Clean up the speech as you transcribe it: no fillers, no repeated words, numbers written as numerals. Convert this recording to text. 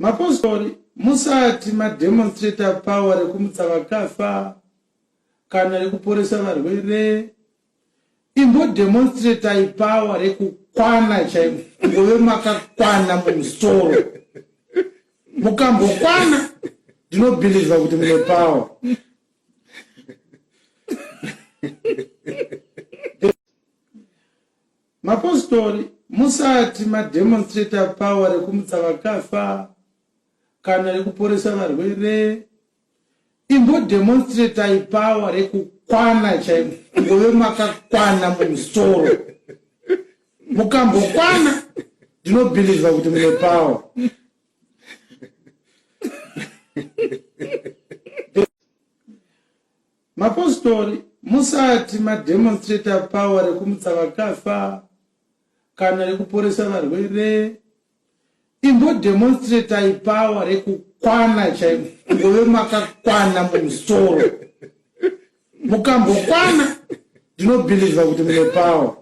Mapostori musati mademonstrator power rekumutsa vakafa kana rekuporesa varwere imbodemonstratai power rekukwana chaiko kungove makakwana mumusoro mukambokwana ndinobhilivha kuti mune power. Mapostori musati mademonstrator power rekumutsa vakafa kana rekuporesa varwere imbodemonstratai power rekukwana chaiko kungove makakwana mumusoro mukambokwana ndinobhilivha kuti mune power. Mapostori musati mademonstrator power rekumutsa vakafa kana rekuporesa varwere imbodemonstratai power rekukwana chaiko kungove makakwana mumusoro mukambokwana ndinobhilivha kuti mune power.